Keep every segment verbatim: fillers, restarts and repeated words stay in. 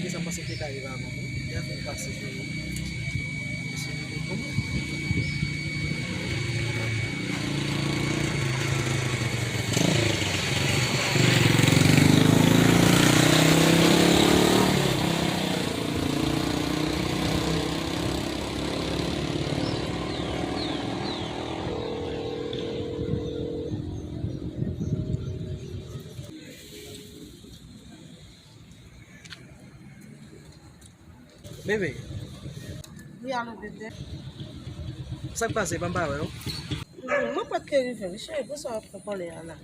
Sa m panse te ka rive avan mwen. Lè a fin pase sou li. Bebe. Wi, alo, bebe. Sa k pase? Pa m pa wè w. Hmm, mwen pa t ke rive wi, cheri, pou sa w ap fè kòlè a la.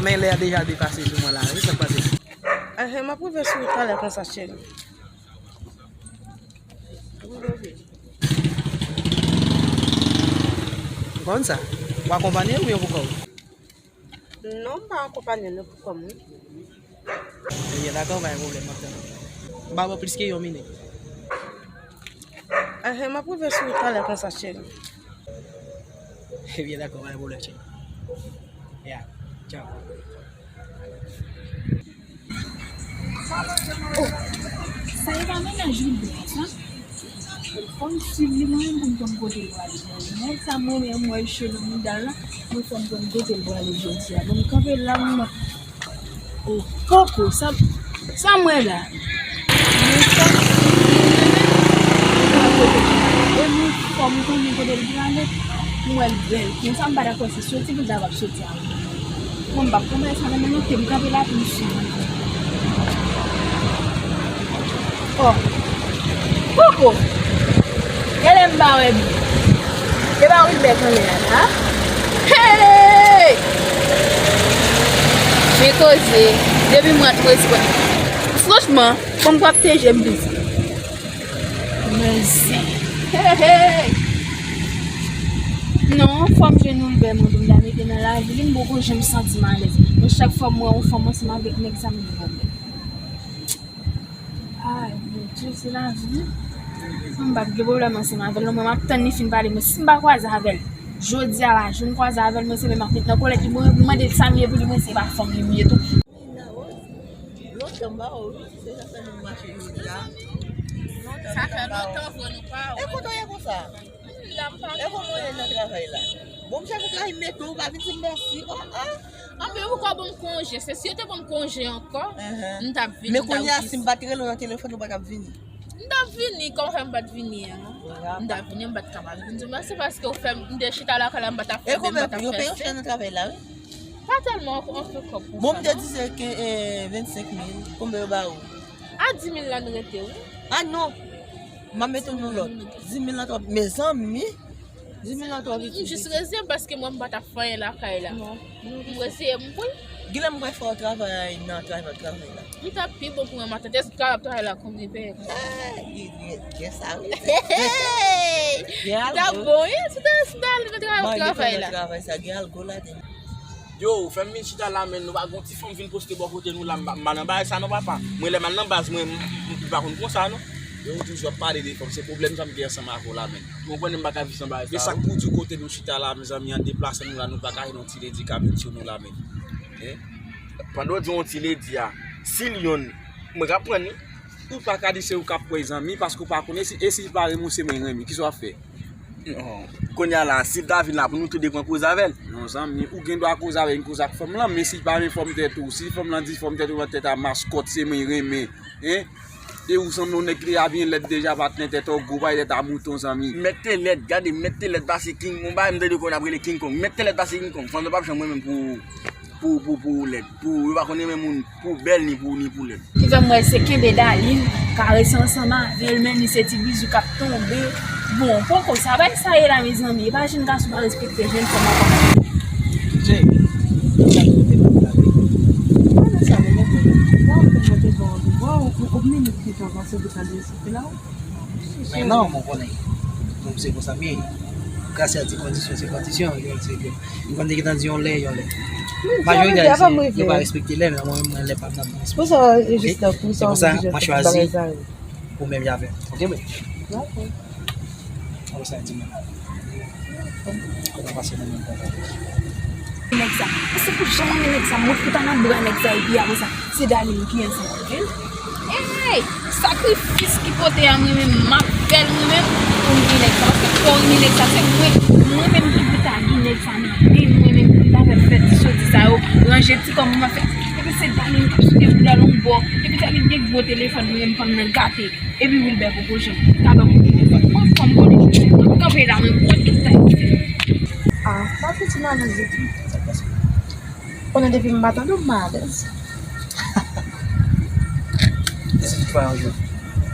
Men lè a deja depase sou mwen la, wi, sa k pase? Enhen, m ap rive sou ou talè konsa, cheri. Wi, bebe. Konn sa? W akonpanye oubyen pou kò w? Non, m pa akonpanye non pou kò m, non. Ebyen, dakò, pa gen pwoblèm, m ap tann ou. M pa ba w plis ke yon minit. Enhen, m ap rive sou ou talè konsa, cheri. Ebyen, dakò, pa gen pwoblèm, cheri. Ya, tchaw. Oh, sa e pa mennaj Wilbert, non? Fò m swiv li mwen menm pou m konn kote l prale. Nèg sa mwen menm m wè l cho nan mouda l la, mwen fò m konn kote l prale jodi a. Bon, m kanpe la, m, oh, poko, sa, sa m wè la. Mwen fò m swiv li mwen menm pou m konn kote l prale. E mwen fò m konnen kote l prale, m wè l bèl. Konsa m pa dakò se soti pou l ta p ap soti a. Bon, m p ap pran bagay sa nan men nou, te m kanpe la pou m swiv. Oh. Koko! Genlè m pa wè byen. E pa Wilbert anlè a la? Hey! Men koze, depi m rat respè. Franchman, fò m pwoteje m plis. Men zen. Hey, hey! Non, fò m jwenn Wilbert mwen pou m ta mete nan lavi li, m poko janm santi m alèz. Men chak fwa m wè yon fanm ansanm avèk nèg sa, m gen pwoblèm. Ay, Bondye, se lavi wi. M p ap gen pwoblèm ansanm avè l non, mwen m ap tann li fin pale mwen. Si m pa kwaze avè l jodi a la, jou m kwaze avè l, mwen se menm ap met nan kòlèt li, mwen mande l sa m ye pou li, mwen se pa fanm li m ye tou. Lontan m pa wè w wi, se sa fè nou mache jodi a. Sa fè lontan vre nou pa wè. E kote w ye konsa? M la, m pa. E kòman w ye nan travay la? Bon, m chèche travay, m mete w, ou pa vin di m mèsi. Oh, ah. Anben, ou ka ban m konje. Se si yo te ban m konje ankò, m t ap vini, m t ap jis. Men kounye a, si m pa t rele w nan telefòn, ou pa t ap vini. M t ap vini, kòman fè m pa t vini an? M t ap vini, m pa t ka pa vin di w mèsi paske ou fè m, m te chita lakay la, m pa t ap fè, m pa t ap fè. E konbyen yo peye w chè nan travay la, wi? Pa tèlman, on fè kòb pou sa. Bon, m te di se ke, eh, vennsenk mil. Konbyen yo ba ou? A dis mil la n rete, wi. Ah non. M ap mete w nan lòt. Dis mil lan twò, mezanmi. Dis mil lan twò piti. M jis rezyen paske mwen m pa t ap fè anyen lakay la. Non. M rezeye m pou l. Genlè m pral fè w travay nan travay, travay la. Li t ap pi bon pou mwen, matant. Èske w kapab travay la konbyen pè? Eh, li, li, gen sa wi. Li t ap bon, wi, si w te, si w te ale nan travay, travay la. Travay sa, gen algo ladan. Yo, ou fè m vin chita la, men nou pa gon ti fanm vin poste bò kote nou la, m pa, m pa nan bagay sa non, papa. Mwen, lè m al nan baz mwen, m, m, m pa konn konsa non. Yo, ou toujou ap pale de fanm, se pwoblèm sa m gen ansanm avè w la, men. Ou konprann m pa ka viv san bagay sa. E sa k pou di kote nou chita la, mezanmi, an deplase nou la, nou pa ka jwenn yon ti ledi k ap vin sou nou la, men. Hein? Pandan w di yon ti ledi a, si l yonn, mwen ka pran li. Ou pa ka di se ou k ap kwè zanmi, paske ou pa konnen si, e si l pa renmen w, se mwen renmen, kisa w ap fè? Non. Kounye a la, si l ta vin la pou nou tou de pran koze avè l. Non, zanmi, ou gen dwa koze avè l, koze ak fanm lan, men si l pa renmen fòm tèt ou, si fanm lan di fòm tèt ou nan tèt a maskòt, se mwen renmen, hein? E ou sanble yon nèg ki deja byen lèd deja, patnè, tèt ou gwo, bay tèt a mouton, zanmi. Mèt te lèd, gade, mèt te lèd pase King, yon bagay m tande kounye a ap rele King Kong. Mèt te lèd pase King Kong, fanm nan p ap janm renmen pou, pou, pou, pou lèd. Pou, yo pa konn renmen moun pou bèl ni pou, ni pou lèd. Ki fè m wè se kenbe Darline, karese ansanm avè l, men li se ti bizou k ap tonbe. Bon, poko sa, bagay sa ye la, mezanmi. E pa jèn gason pa respekte jèn fanm ankò. Jay, sa kote pou gade. Mwen nan sa, mwen nan kote. Mwen, mwen te bon, mwen, ou, ou, ou, minit ki te avanse pou gade se la. Men non, mwen konnen. Moun se konsa m ye. Grasya di kondisyon se kondisyon, yo di ke m konn te gentan di yon lè, yon lè. Majorite ayisyen, yo pa respekte lè, men mwen menm, mwen lè pa m nan respekte. Pou sa, jis tankou sa, se konsa, mwen chwazi ou menm avè m. Oke, bro? Dakò. Apre sa, di mwen. Kòman pase nan menm kontak? Nèg sa. Paske pou jan mwen renmen nèg sa, mwen fout al nan bra nèg sa epi apre sa, se Darline ki ansanm avè l. Ey! Sakrifis ki pote a mwen menm, m ap fè l mwen menm pou m gen nèg sa. Paske fò w renmen nèg sa, se mwen, mwen menm ki pou ta gen nèg sa nan men m, mwen menm ki pou ta fè fè ti soti sa yo, ranje ti kò m, m ap fè. Epi se Darline k ap soute bouda l yon bò, epi Darline gen gwo telefòn, mwen menm fanm nan gate. Epi Wilbert poko janm ka ban m telefòn. Mwen fanm konnen jodi. Mwen kanpe la, mwen pran tout tan. Ah, pa fouti malèz epi. Konnen depi m pa tande w m malèz. E si toutfwa yon jou,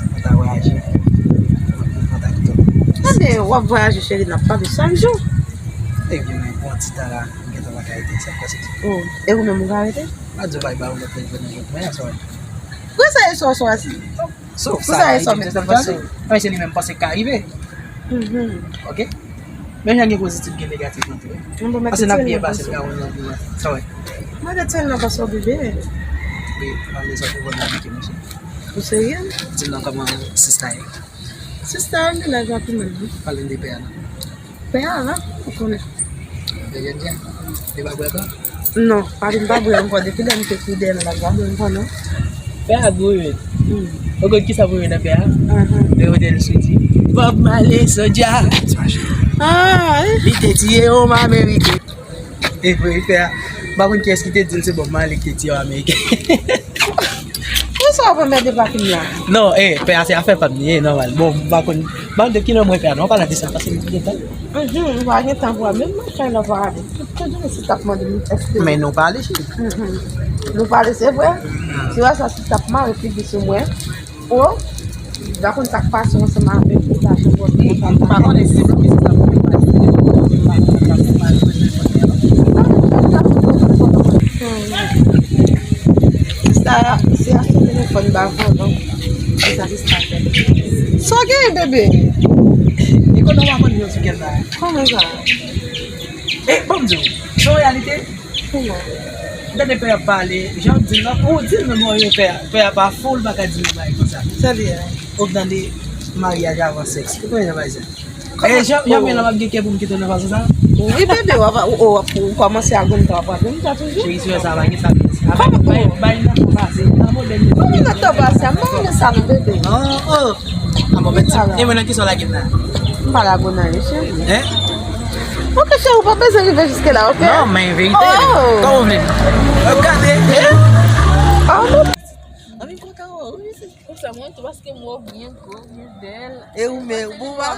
mwen ta vwayaje, mwen kontakte w. Tande, w ap vwayaje, cheri, n ap pale chak jou. Ebyen, men, pou yon ti tan la, m gentan pa ka rete, sa k pase? Oh, e ou menm ou ka rete? M pa di w pa ba ou lòt telefòn nan jwenn mwen, sa w ap di. Pou sa e sò sò a si. Pou sa e sò menm sa pase. Mwen se li menm panse k ka rive. Mhm. Ok? Men jan gen pozitif, gen negatif nan tou. Paske n ap byen pase, n ka wè nan sa wè. Mwen te tèlman pase w bebe. Wi, mwen te sòti vòlè avèk mwen. Ou serye? Di m non, kòman sista ye? Sista an gen laj la pi menm. Pale m de pè a non. Pè a la, ou konnen. Pè Jènjan? Li pa bwè ankò? Non, pa vin pa bwè ankò. Depi lè m te kou dèyè l, l ap pa bwè ankò non. Pè a gwo wi. Hmm. Ou konn kisa pou yo nan pè a? Ahan. Yo te switi. Bob Marley Soulja. Ah, eh. Li te tiye yon Ameriken. E vre, pè a. M pa konn kiyès ki te di l se Bob Marley ki te tiye yon Ameriken. Pou sa w ap anmède pa fin la? Non, eh, pè a se afè pa m li ye, nòmal. Bon, m pa konn, m pa konn depi kilè m wè pè a, non, pa la di sa, paske m gen tan. Mhm, m pa gen tan pou wè, menm mwen kay la pa ale. Tout, tout jounen si t ap mande m èske. Men nou pale, cheri. Mhm. Nou pale, se vre. Si wè sa, si t ap mare figi sou mwen. Oh, m pa konn sa k pase ansanm avèk ou, sa, jan w ap di. M pa konnen si se ki sa pou mwen pale. Sista, se achte telefòn ba vòlò. Se sa sista fè. Sa w genyen, bebe? E kote w pa konn yo sou kèl bagay? Kòman sa? E, ban m di w, se yon reyalite. Kòman? M tande pè a ap pale, jan w di l lan, ou di l menm, ou pè a, pè a pa fou, l pa ka di l yon bagay konsa. Sa li ye? Ou tande maryaj avan sèks. Ou konnen nan bagay sa? E jan, jan mwen la m ap gen kè pou m kite w nan fason sa? Wi, bebe, w ap, w, w, w kòmanse a grenn tan, w ap grenn tan toujou. Cheri, si w wè sa, pa gen sa. Kòman? Bay, bay nan tan pase, nan modèl yo. Kòman nan tan pase a? M pa renmen sa non, bebe. Oh, oh. Ah, bon, men, e mwen nan kisa w lage m la? M pa lage w nan anyen, cheri. Hein? Ok, cheri, ou pa bezwen rive jiske la, ok? Non, men verite. Oh! Kòman w vle? Gade, hein? Ah, non. Anvi kontan wè w, wi, mesye. Konsa, mwen tou, paske m wè w byen gwo, byen bèl. E ou menm, bon, ba,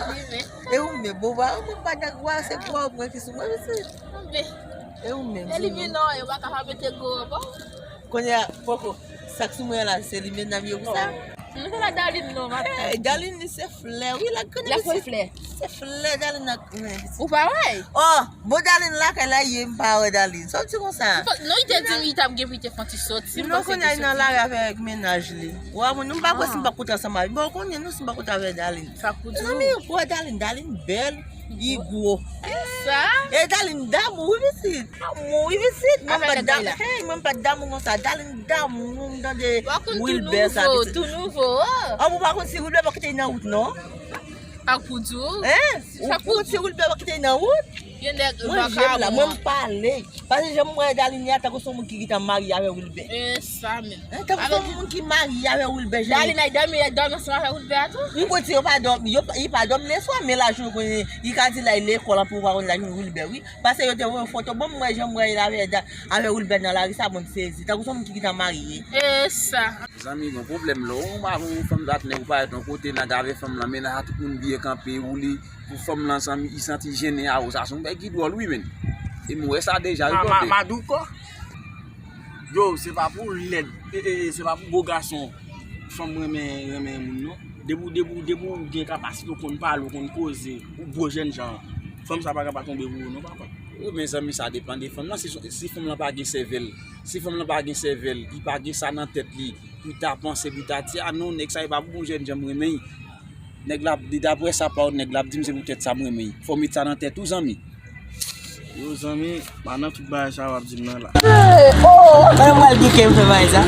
e ou menm, bon, ba, mwen pa nèg wa, se gwo mwen ki sou mwen, mesye. Anben. E ou menm, e li menm non, yo pa ka pa mete gwo, bon. Kounye a, poko, sa k sou mwen la, se li menm n ap ye pou sa. Nou se la Darline non, maten. Hey, Darline, li se flè, wi, la grande. Lè fè flè. Se flè, Darline nan, men. Ou pa wè? Oh, bon, Darline lakay la ye, m pa wè Darline. Sa w di konsa? Non, li te di m li t ap gen pou li te fè yon ti sòti. Non, kounye a li nan lari avèk mennaj li. Wa, mwen, nou pa kwè si m p ap koute ansanm avè. Bon, konnen nou si m p ap koute avè Darline. Sa pou di. Mezanmi, ou wè Darline, Darline bèl, li gwo. Sa? E Darline damou, wi, pitit. Damou, wi, pitit. Mwen pa damou, hey, mwen pa damou konsa. Darline damou, m tande Wilbert sa, pitit. Tou nouvo, tou nouvo. Oh, ou pa konn si Wilbert pa kite nan wout, non? Ak ou di w? Hein? Ou pou ti Wilbert pa kite nan wout? Mwen, jem la, mwen m pale. Paske jan m wè Darline a, tankou se yon moun ki gentan marye avè Wilbert. E sa menm. Hein, tankou se yon moun ki marye avè Wilbert, jan Darline ay dòmi, ay dòmi ansanm avè Wilbert a tou? Wi, bon, ti yo pa dòmi, yo, li pa dòmi leswa, men lajounen konnen, li ka di l ay lekòl, anpi ou pa konn lajounen Wilbert, wi. Paske yo te voye foto, bon, m wè jan m wè l avè, avè Wilbert nan lari sa, bon, m sezi. Tankou se yon moun ki gentan marye. E sa. Zanmi, gon pwoblèm lè w avè yon fanm dat nèg ou parèt yon kote, nèg avè fanm lan, mennaj a tout moun byen kanpe, woule pou fanm lan, zanmi, li santi jennen a ou, sa se yon bèg ki dwòl, wi, menn. E m wè sa deja, wi, ma, ma, Madouko. Yo, se pa pou lèd, e, e, e, se pa pou bo gason fanm renmen, renmen moun, non. Depi w, depi w, depi w gen kapasite, w konn pale, w konn koze, ou bo jènjan, fanm sa pa ka pa tonbe pou ou, non, papa. Wi, men zanmi, sa depann de fanm lan. Si, si fanm lan pa gen sèvèl, si fanm lan pa gen sèvèl, li pa gen sa nan tèt li, pou l ta panse, pou l ta di, a non, nèg sa, e pa pou bon jènjan m renmen l. Nèg la, daprè sa pa w, nèg la ap di m se poutèt sa m renmen l. Fò w met sa nan tèt ou, zanmi. Yo, zanmi, pa nan tout bagay sa w ap di m nan la. Mwen pral gen kè m fè bagay sa.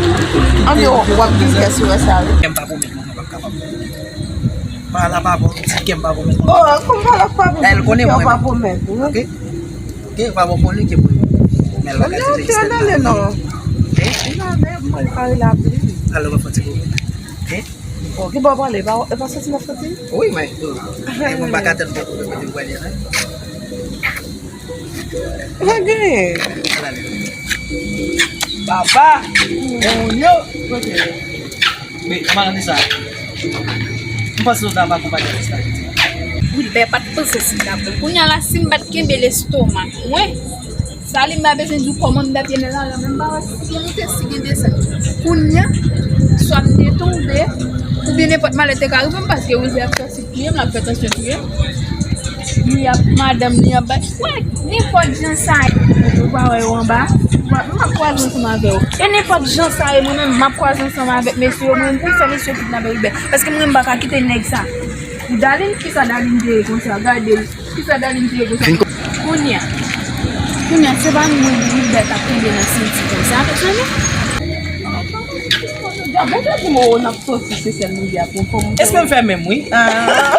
Anben, w ap gen kè si w wè sa, wi. Kè m pa pwomèt mwen, mwen p ap kapab. Pala pa bon, di kè m pa pwomèt mwen. Oh, kòm pala pa bon, kè w pa pwomèt, wi. Ok? Ok, pa bon, konnen ke mwen. Mwen gen yon ti an ale non. An ale, mwen pare lapli. Alò, mwen fè ti kou. Bon, ki bò w prale? E pa soti m ap soti? Wi, mwen tou. E mwen pa ka tann pou kote m prale la. Sa genyen? Papa! Bon, yo! Men, Marlisa, m panse w ta va konprann sa. Wilbert pa t panse si m t ap pran. Kounye a la, si m pa t kenbe lestomak mwen, Salim pa bezwen di w kòman m t ap ye nan lari a, men m pa wè si gen moute, si gen desann. Kounye a, swa m te tonbe, oubyen nenpòt malè te ka rive m, paske Wilbert ap sòti touye m, l ap fè tansyon touye m. Li ap madanm li ap bay. Wè, nenpòt jan sa ye. Ou pa wè yo anba? M ap kwaze ansanm avè yo. E nenpòt jan sa ye, mwen menm, m ap kwaze ansanm avèk mesye yo, mwen menm, pou fè mesye yo kidnape Wilbert. Paske mwen menm, m pa ka kite nèg sa. Dalin, kisa Dalin te ye konsa? Gade l. Kisa Dalin te ye konsa? Kounye a. Kounye a, se pa mwen Wilbert ap kenbe nan senti konsa, mesye, non? Bon, bon, bon, n ap soti, se sèl moun ki ap konfòm. Èske m fè menm, wi? Ah.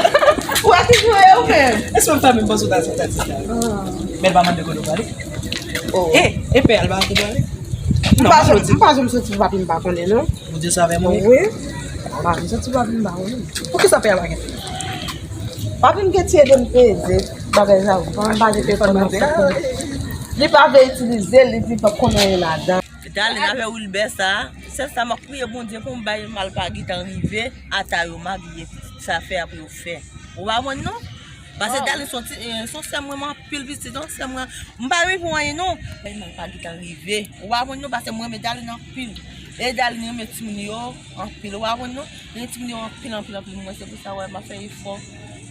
Ou a ki jwe ou menm? Èske m fè menm panse w ta soti a ti sa? Ah. Men l pa mande kote w prale. Oh. E, e pè a l pa kote w prale? M pa janm, m pa janm soti pou papi m pa konnen, non. Ou di sa avè m, wi? Wi. M pa janm soti pou papi m pa konnen. Poukisa pè a pa gen telefòn? Papi m gen ti ede m peze bagay sa yo. Kòm m pa gen telefòn nan fè. Li pa vle itilize l, li di pa konnen anyen ladan. Dalin avè Wilbert sa, sèl sa m ap priye Bondye pou m bay mal pa gentan rive, ata yo mabiye sa fè apre yo fè. Ou pa konn non? Paske Dalin se yon ti, eh, se yon sè mwen, mwen anpil pitit, yon sè mwen, m pa renmen pou anyen non. Bay mal pa gentan rive. Ou pa konn non, paske mwen renmen Dalin anpil. E Dalin renmen timoun yo anpil. Ou pa konn non, renmen timoun yo anpil, anpil, anpil. Mwen se pou sa, wè, m ap fè efò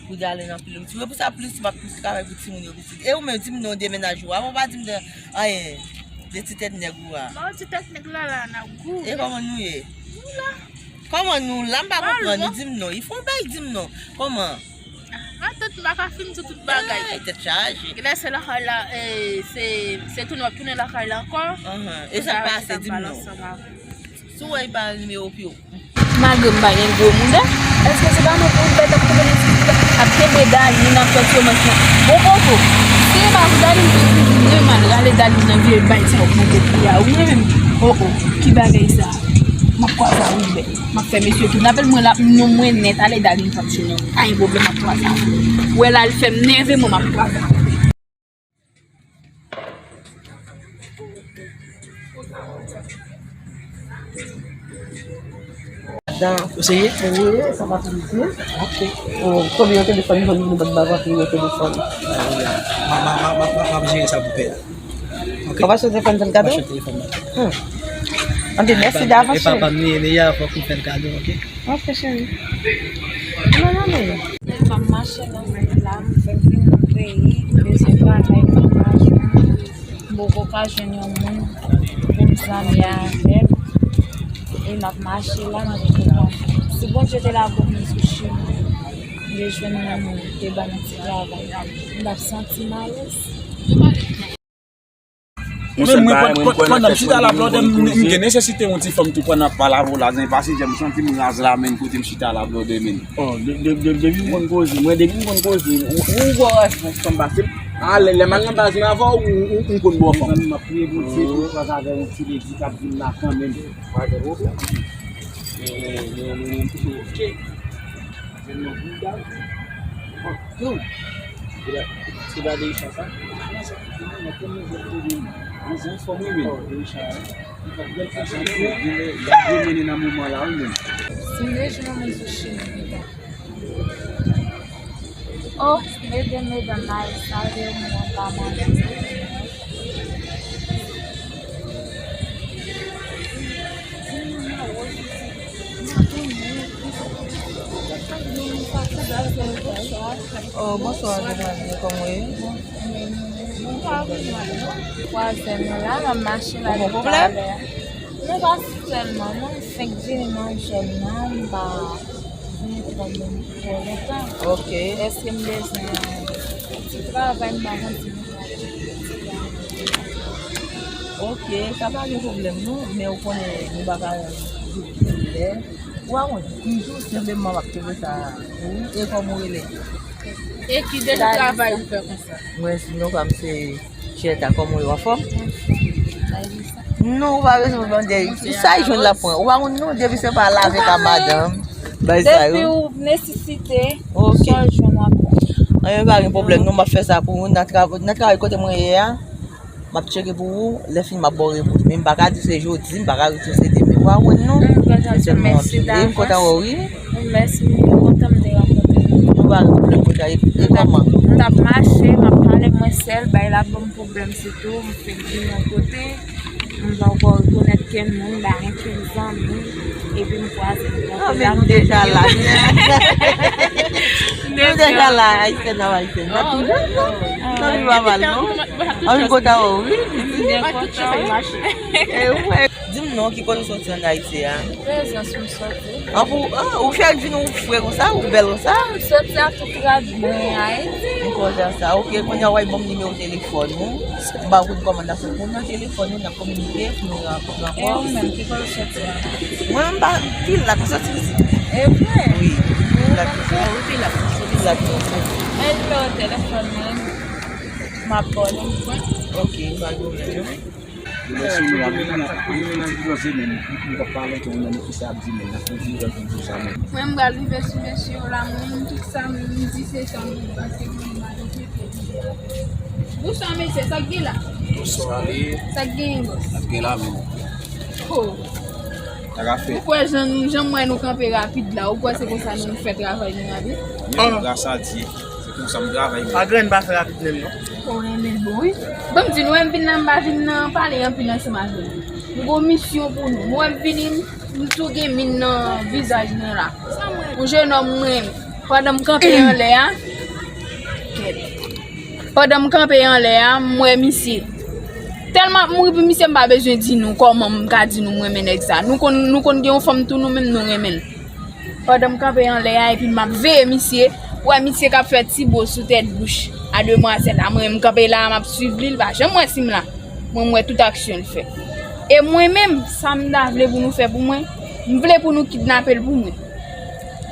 pou Dalin anpil. Se pou sa plis m ap plis travay pou timoun yo pitit. E ou menm, di m non de mennaj ou a, ou pa di m de anyen, de ti tèt nèg ou a. Bon, ti tèt nèg la, la, n ap gou. E kòman nou ye? Nou la. Kòman nou la? M pa konprann. Ou di m non. Il faut bay di m non. Kòman? Matant m pa ka fin di tout bagay. Ay, tèt chaje. Genlè se lakay la, eh, se, se tounen w ap tounen lakay la ankò. Anhan. E sa k pase, di m non. Si w wè li pa nimewo pye w. Malgre m pa gen gwo mouda, èske se pa nou pou bèt ap kenbe nan senti ap kenbe Dalin nan fè tyomas nan? Bon, poko. Si e pa pou Dalin, pou di m, mwen m al rale Dalin nan vye bay sa w monte pye a. Wi, mwen menm. Oh, oh. Ki bagay sa? M ap kwaze a Wilbert. M ap fè mesye tou. N apèl mwen la, non mwen nèt, ale Dalin p ap jwenn anyen. Pa gen pwoblèm, m ap kwaze a. Ou wè la, l fè m nève, mwen m ap kwaze a. Ou serye? Wi, sa pa piti. Ok. Ou, konbyen yon telefòn, konbyen yon bank bagay, konbyen yon telefòn. M ap jere sa pou pè a. Ok. Ou pa sou telefòn fè l kado? M pa sou telefòn, non. Hmm. Anpil mèsi davans, cheri. E papa m li ye, li a, fòk m fè l kado, ok? Ok, cheri. Ann ale. M ap mache nan wout la, m fèk vin nan peyi, m bezwen travay, m pa ka jwenn. M poko ka jwenn yon moun pou m zanmi avè l. E m ap mache la, m poko ka. Si Bondye te lage yon moun sou chemen, m te jwenn yon moun, te ban m yon ti travay, m t ap santi m alèz. Mwen menm, mwen, pandan m chita la blòdè, m gen nesesite yon ti fanm tou pandan ap pale avè w la, zen pase jan m santi m raz la, men kote m chita la blòdè, men. Oh, depi m konn koze, mwen depi m konn koze, ou, ou, ou wè fanm pase m. A, lè, lè m al nan baz mwen avè w, ou, ou, ou konn bò fanm. Mezanmi, m ap priye Bondye pou m kwaze avè yon ti ledi k ap vin la kanmenm. Pa gen pwoblèm. Men, men, men, men, men, ok. Sèlman bouda. Oh, yo. Se pa de Richard sa? Non, sa, non, non, non, non, non, non, se yon fanm wi, men. Oh, de Richard, wi. Li pa bèl fanm sa, wi, men, li ap gwo mennen nan moman la, wi, men. Si m rejwenn yon moun sou chemen, pita. Oh, medam, medam, Maïs, sa vle moun pa manje. Oh, bonswa, demwazèl, kòman w ye? Kwaze nou la, m ap mache la depi talè. Non, pa sèlman, non, m fenk vini nan jèn nan, m pa vini twò, twò lontan. Ok. Èske m bezwen yon ti travay, m pa konn si m Ok, sa pa gen pwoblèm non, men ou konnen nou pa ka di tout lè. Ou a konn, toujou senpleman w ap kenbe sa. Wi, e kòman ou rele? E ki deja travay ou fè konsa? Mwen, non pa m se Chèta, kòman ou ye, w anfòm? Non, ou pa bezwen mande. Sa y jwenn la pran. Ou pa konn non, depi se pa lave ka madanm. Bay sa yo. Depi ou nesesite, ok, sa w jwenn w ap pran. Anyen, pa gen pwoblèm, non, m ap fè sa pou ou. Nan travay, nan travay kote mwen ye a, m ap tcheke pou ou. Lè fini, m ap ba w repons. Men m pa ka di se jodi, m pa ka di se demen. Ou pa konn non. Mwen sèlman ap swiv. E m kontan wè w, wi. Mèsi, mwen kontan m te rankontre w. Nou pa gen pwoblèm konsa. E, e kòman? M t ap mache, m ap pale mwen sèl, bay la ban m pwoblèm sitou, m fèk vin yon kote, m poko rekonèt kenn moun, m pa gen kenn zanmi, epi m kwaze m. Ah, men nou deja la. Nou deja la, Ayisyen ap Ayisyen. Nan toujou, non? Zanmi pa mal, non? Anvi kontan wè w, wi. Byen kontan. E, ou wè. Di m non, ki kote w soti ann Ayiti a? Prezans m soti. An pou, ah, ou fèk vin ou fre konsa, ou bèl konsa? M soti ak tout rad mwen Ayiti. M kontan sa. Ok, kounye a w al ban m nimewo telefòn ou. M ba ou kòman n ap fè pou nan telefòn ou, n ap kominike, pou nou rankontre ankò. E ou menm, ki kote w soti a? Mwen, m pa, Pilat, m soti isit. E vre? Wi, Pilat. Wi, Pilat. Pilat, m soti. E nimewo telefòn mwen, m ap ba w li. Ok, pa gen pwoblèm. Mwen sou nou a, mwen nan, mwen nan ti koze menm, m p ap pale anken, mwen nan ki sa ap di mwen, nan konfizyon konn sou sa menm. Mwen m pral rive sou mesye yo la, mwen menm tout sa m di se sa m di, paske mwen m pa gen pye pou di. Bonswa mesye, sa k gen la? Bonswa, ale. Sa k genyen, bòs? Sa k gen la menm? Oh. Sa ka fèt. Ou kwè jan nou, jan m wè nou kanpe rapid la, ou kwè se konsa nou fè travay nou a pi? Men gras a Dye. Se konsa m travay mwen. Pa grenn pa fè rapid menm non. Ou renmen bon wi. Ban m di nou, wè m vin la, m pa vin nan pale anpil ansanm avè nou. M gon misyon pou nou. Nou wè m vini, m tou gen min nan vizaj mwen la. Yon jenòm mwen, pandan m kanpe anlè a, pandan m kanpe anlè a, m wè misye. Tèlman m ri pou misye, m pa bezwen di nou kòman m ka di nou m renmen nèg sa. Nou konn, nou konn gen yon fanm tou, nou menm nou renmen l. Pandan m kanpe anlè a epi m ap veye misye, ou wè misye k ap fè ti bo sou tèt bouch a demwazèl la. Mwen, m kanpe la, m ap swiv li, li pa janm wè si m la. Mwen, m wè tout aksyon l fè. E mwen menm, sa m ta vle pou nou fè pou mwen, m vle pou nou kidnape l pou mwen.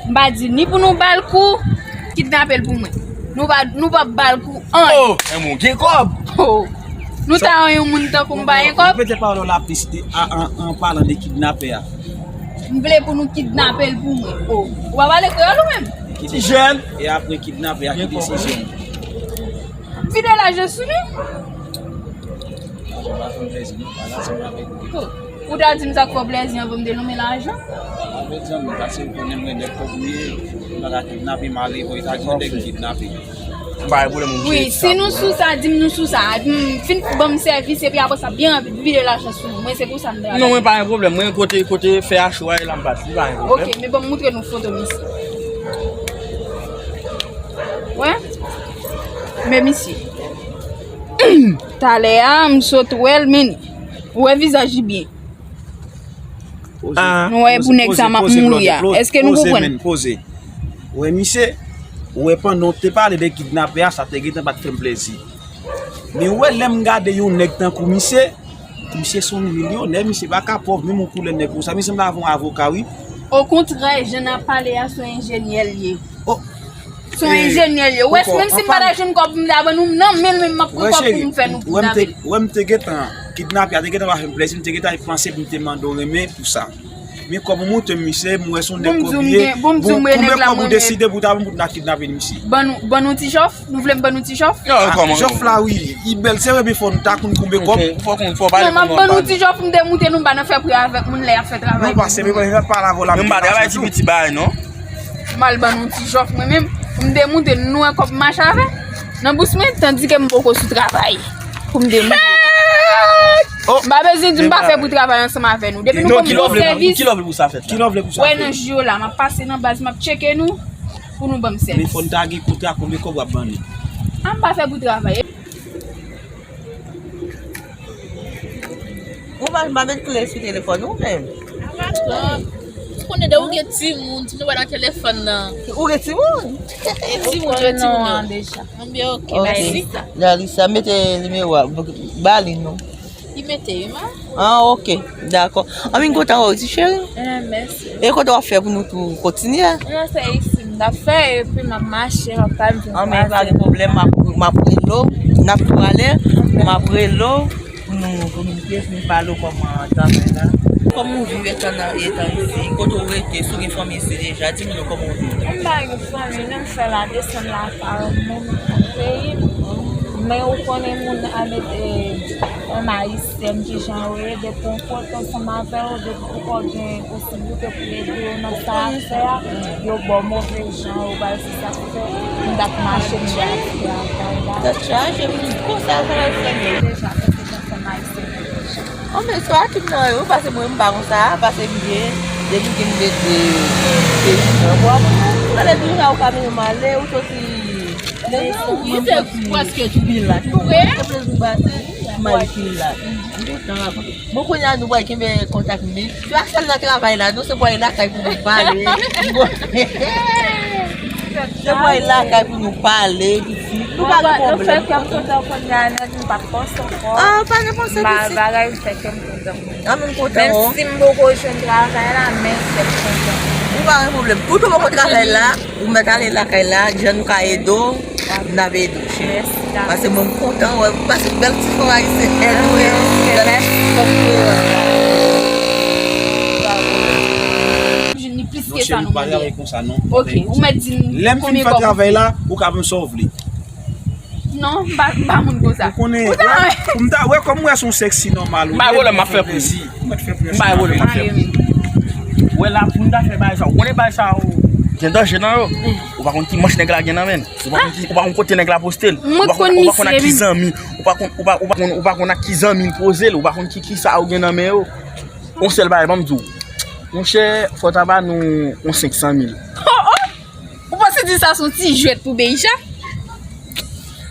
M pa di ni pou nou ba l kou, kidnape l pou mwen. Nou pa, nou p ap ba l kou anyen. Oh, men ou gen kòb. Oh. Nou ta yon moun tankou m pa gen kòb. Repete pawòl la plis de, a, an, an palan de kidnapè a. M vle pou nou kidnape l pou mwen. Oh. Ou pa pale kreyòl ou menm? Ti jèn. E apre kidnapè a, ki desizyon? Vide lajan sou nou. Lajan pa fè m plezi, non. Pa ansanm avèk ou. Oh. Ou ta di m sa k fè w plezi anvan m te lonmen lajan? Avèk zanmi, paske ou konnen mwen nèg kòb m ye, m pa ka kidnape, m ale, bon, e ta gen nèg m kidnape. M pa gen pwoblèm, m jere sa. Wi, si nou sou sa, di m nou sou sa. Di m, fin ban m sèvis, epi apre sa, byen rapid, vide lajan sou nou. Mwen, se konsa m travay. Non, mwen pa gen pwoblèm. Mwen, kote, kote fè a cho a, e la m pase. Li pa gen pwoblèm. Ok, men ban m moutre nou foto misye. Wè? Men misye. Talè a, m sot wè l, men ou wè vizaj li byen. Poze, nou wè poze, pou nèg sa m ap mouri a. Èske nou konprann? Poze, men, poze. Ou wè misye, ou wè pandan w te pale de kidnapè a, sa te gentan pa t fè m plezi. Men ou wè lè m gade yon nèg tankou misye, misye se yon milyonè, misye pa ka pòv, menm yon koulè nèg konsa, misye sanble avè yon avoka, wi. Okontrè, jan n ap pale a, se yon enjenyè l ye. Oh. Se yon enjenyè l ye. Ou wè, menm si m pa ta jwenn kòb pou m ta ban nou, m nan men l, men m ap pran kòb pou m fè nou kidnape l. Ou wè m te gentan, kidnapè a te gentan pa fè m plezi, m te gentan panse pou m te mande w renmen pou sa. Men kòm ou montre m misye, m wè se yon nèg kòb li ye. Bon, m di w, m renmen nèg la, mwen renmen. Konbyen kòb ou deside pou ta ban m pou n ta kidnape l, misye? Ban nou, ban nou ti chòf? Nou vle m ban nou ti chòf? Yo, kòman? Ti chòf la, wi. Li bèl, se vre, men fò nou ta konn konbyen kòb. Fò, fò, fò pale pou nou. Non, m ap ban nou ti chòf, m demoute nou, m pa nan fè pri avèk moun lè y ap fè travay. Non, pase, men pa pale avè w la. Men m pa travay ti piti bagay, non. M al ban nou ti chòf, mwen menm, pou m demoute nou, nou wè kòb m mache avè. Nan bous mwen, tandike m poko sou travay. Pou m demoute. Oh. M pa bezwen di m pa fè pou travay ansanm avè nou. Depi nou ban m bon sèvis. Ki lè w vle pou sa fèt la? Ki lè w vle pou sa fèt? Wè nan jou yo la, m ap pase nan baz, m ap tcheke nou, pou nou ban m sèvis. Men fò n ta gen kontra, konbyen kòb w ap ban nou? A, m pa fè pou travay. Ou pa, pa met kle sou telefòn ou menm? Ou konnen de ou gen timoun, timoun pa nan telefòn nan. Ou gen timoun? E timoun, gen timoun yo. Deja. Anbyen, ok, mèsi. Lalisa, mete nimewo a, ba li non. Li mete wi, ma. Ah, ok, dakò. Anbyen, m kontan wè w, ti cheri. Eh, mèsi. E kote w ap fè pou nou tou kontinye? Mwen se isi m t ap fè, epi m ap mache, m ap pale, m ap pale. Anbyen, pa gen pwoblèm, m ap, m ap rele w, n ap tou ale, m ap rele w. Nou kominike, nou pale w kòman travay la. Kòman w viv etan nan, etan isi? Kote w rete? Si w gen fanmi isi deja, di moun yo kòman w viv. M pa gen fanmi, non, m fè la desann la pa moun peyi m. Men ou konnen moun a mete, yon ayisyen, kijan yo ye, depi w kontan ansanm avè yo, depi ou gen posiblite pou ede yo nan sa y ap fè a, yo ba w move jan, yo ba w se sa k fè m t ap mache m te ap travay la. Tèt chaje, m di konsa sa va fè m. Deja, paske ansanm ayisyen yo deja. An, men swa tout nan yo, paske mwen m pa konsa, paske m gen, depi gen m mete peyi nan bwa, mwen ale tou la, ou ka menm ale, ou soti Mwen se prèske tou vin la. Tou vre? Mwen kontan. Bon, kounye a nou pral kenbe kontak mwen. Se pa sèl nan travay la, non, se pou al lakay pou nou pale. Se pou al lakay pou nou pale, pitit. Nou pa gen pwoblèm. Fè kè m kontan kounye a nèt, nou pa panse ankò. Ah, pa gen panse, pitit. Bagay fè kè m kontan. Ah, men m kontan. Menm si m poko jwenn travay la, men fè m kontan. Ou pa gen pwoblèm. Tout ou poko travay la, ou mèt ale lakay la, jan nou ka ede w, n ap ede w, cheri. Paske mwen m kontan wè, paske bèl ti fanm ayisyen, anyway, bèl ti fanm kreyòl. Ni plis ke sa, nou mande. Ok, ou mèt di m konbyen kòb. Lè m fin fè travay la, ou ka ban m sa w vle. Non, m pa, m pa moun konsa. Ou konnen, pou m ta wè, kòm m wè se yon sèks nòmal, ou mèt fè plezi. Ou mèt fè plezi. M pa gen pwoblèm, m ap fè. Wè la, pou m ta fè bagay sa, ou konnen bagay sa, ou gen danje nan yo. Ou pa konn ki manch nèg la gen nan men l. Ou pa konn ki, ou pa konn kote nèg la poste l. Ou pa konn, ou pa konn ak ki zanmi. Ou pa konn, ou pa, ou pa konn, ou pa konn ak ki zanmi l poze l. Ou pa konn ki, ki sa ou gen nan men yo. Yon sèl bagay, ban m di w. Monchè, fò w ta ba nou yon senk san mil. Oh, oh! Ou pa santi sa se yon ti jwèt pou Beija?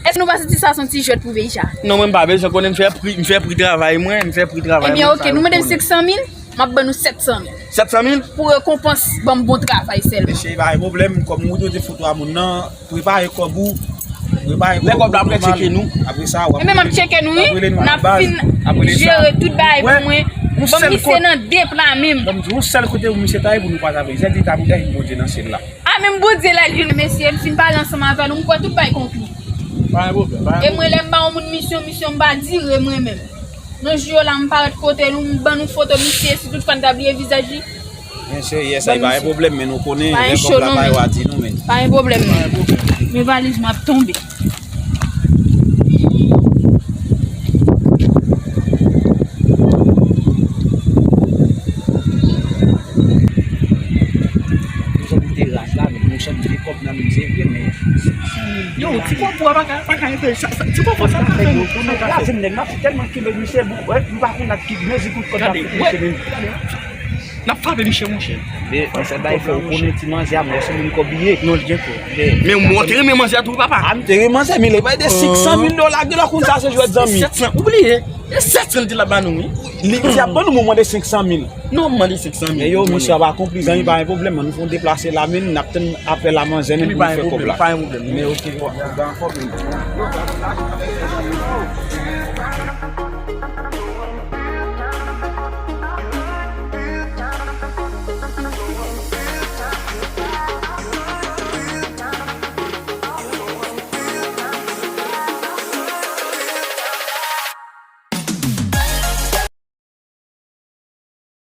Èske nou pa santi sa se yon ti jwèt pou Beija? Non, mwen m pa bezwen konnen, m fè pri, m fè pri travay mwen, m fè pri travay mwen. Ebyen, ok, nou mande m senk san mil, m ap ban nou sèt san mil. Sèt san mil? Pou rekonpans, ban m bon travay sèlman. Mesye, pa gen pwoblèm, kòm ou te foto a moun nan, prepare kòb ou, prepare kòb ou. Lè kòb la, apre tcheke nou. Apre sa, w ap rele nou. E men m ap tcheke nou, wi. N ap fin jere tout bagay pou mwen. Ban m misye nan de pla menm. Ban m di, yon sèl kote pou misye ta ye pou nou pataje. Jèdi ta pou dèyè Bondye nan syèl la. A, menm Bondye la, li, mesye, m fin pale ansanm avè nou, m kwè tout bay konkli. Pa gen pwoblèm, pa gen pwoblèm. E mwen, lè m ba yon moun misyon, misyon m pa dire mwen menm. Nan jou yo la, m parèt kote nou, m ban nou foto misye, si tout fwa n ta bliye vizaj li. Byen serye, sa, pa gen pwoblèm, men nou konnen, lè kòb la pa yo a di nou, men. Pa gen pwoblèm, non. Men valiz mwen ap tonbe. Yo, ti kòb ou a pa ka, pa ka enpe, sa, sa, ti kòb ou a sa ka fè nou. Sa ka fè nèg la, se tèlman kenbe misye, m pa konn ak ki mezi kout kòd l ap kout misye, men. N ap frape misye, monchè. Men, monchè, bay fò ou konnen ti manzè a, mwen se moun kòb li ye. Non, li gen kòb. Men mwen te renmen manzè a tou, papa. A, m te renmen manzè, men li bay de senk san mil dola, gen lè konn sa se jwèt zanmi. Sèt san, ou bliye. E sèt san l te la ba nou, wi. Li di ap ban nou, mwen mande senk san mil. Non, m mande senk san mil. Men yo, misye ap akonpli, zanmi, pa gen pwoblèm, nou fè yon deplase la, men n ap tann apèl a manzè, men pou nou fè kòb la. Pa gen pwoblèm, pa gen pwoblèm. Men ok, w ap, w ap fè pwoblèm.